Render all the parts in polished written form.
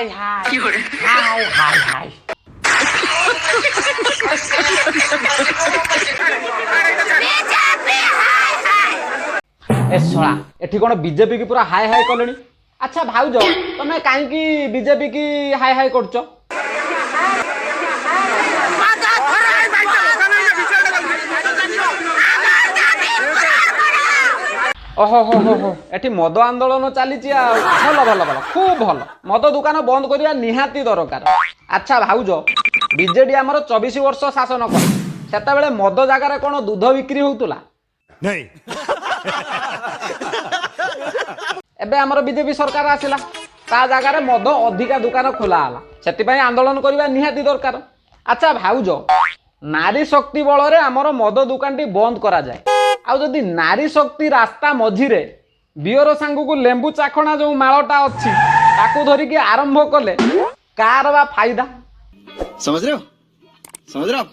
High hi hi hi hi. ଏ ଶଳା, ଏଠି କଣ ବିଜେପି କି ପୁରା ହାଇ ହାଇ କଲେଣି। ଆଚ୍ଛା ଭାଉଜ, ତମେ କାହିଁକି ବିଜେପି କି ହାଇ ହାଇ କରୁଛ? ଓହୋ ହୋ ହୋ ହୋ, ଏଠି ମଦ ଆନ୍ଦୋଳନ ଚାଲିଛି। ଆଉ ଭଲ ଭଲ ଭଲ, ଖୁବ ଭଲ, ମଦ ଦୋକାନ ବନ୍ଦ କରିବା ନିହାତି ଦରକାର। ଆଚ୍ଛା ଭାଉଜ, ବିଜେଡି ଆମର 24 ବର୍ଷ ଶାସନ କଲା, ସେତେବେଳେ ମଦ ଜାଗାରେ କଣ ଦୁଧ ବିକ୍ରି ହଉଥିଲା? नहीं। ଏବେ ଆମର ବିଜେପି ସରକାର ଆସିଲା, ତା ଜାଗାରେ ମଦ ଅଧିକା ଦୋକାନ ଖୋଲା ହେଲା, ସେଥିପାଇଁ ଆନ୍ଦୋଳନ କରିବା ନିହାତି ଦରକାର। ଆଚ୍ଛା ଭାଉଜ, ନାରୀ ଶକ୍ତି ବଳରେ ଆମର ମଦ ଦୋକାନଟି ବନ୍ଦ କରାଯାଏ, ଆଉ ଯଦି ନାରୀ ଶକ୍ତି ରାସ୍ତା ମଝିରେ ବିୟର ସାଙ୍ଗକୁ ଲେମ୍ବୁ ଚାଖଣା ଯୋଉ ମାଳଟା ଅଛି ତାକୁ ଧରିକି ଆରମ୍ଭ କଲେ କାହାର ବା ଫାଇଦା? समझ रहे हो, समझ रहे हो आप?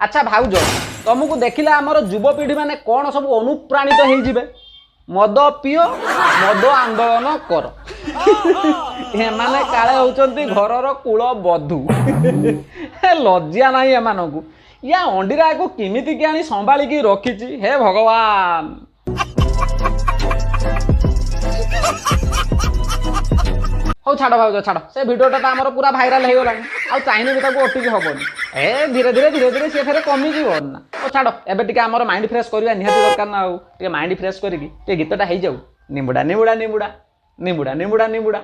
ଆଚ୍ଛା ଭାଉଜ, ତମକୁ ଦେଖିଲେ ଆମର ଯୁବପିଢ଼ି ମାନେ କ'ଣ ସବୁ ଅନୁପ୍ରାଣିତ ହେଇଯିବେ? ମଦ ପିଅ, ମଦ ଆନ୍ଦୋଳନ କର। ଏମାନେ କାଳେ ହଉଛନ୍ତି ଘରର କୂଳ ବଧୂ। ହେ, ଲଜ୍ଜା ନାହିଁ ଏମାନଙ୍କୁ? ୟା ଅଣ୍ଡିରାକୁ କେମିତି କି ଆଣି ସମ୍ଭାଳିକି ରଖିଛି, ହେ ଭଗବାନ। ହଉ ଛାଡ଼ ଭାଉଜ ଛାଡ଼, ସେ ଭିଡ଼ିଓଟା ତ ଆମର ପୁରା ଭାଇରାଲ ହେଇଗଲାଣି, ଆଉ ଚାହିଁଲେ ବି ତାକୁ ଅଟକି ହବନି। ଏ ଧୀରେ ଧୀରେ ଧୀରେ ଧୀରେ ସିଏ ଫେରେ କମିଯିବ ନା। ଓ ଛାଡ଼, ଏବେ ଟିକେ ଆମର ମାଇଣ୍ଡ ଫ୍ରେଶ କରିବା ନିହାତି ଦରକାର ନା, ଆଉ ଟିକେ ମାଇଣ୍ଡ ଫ୍ରେଶ କରିକି ଟିକେ ଗୀତଟା ହେଇଯାଉ। ନିମ୍ବୁଡ଼ା ନିମ୍ବୁଡ଼ା ନିମ୍ବୁଡ଼ା ନିମ୍ବୁଡ଼ା ନିମ୍ବୁଡ଼ା ନିମ୍ବୁଡ଼ା।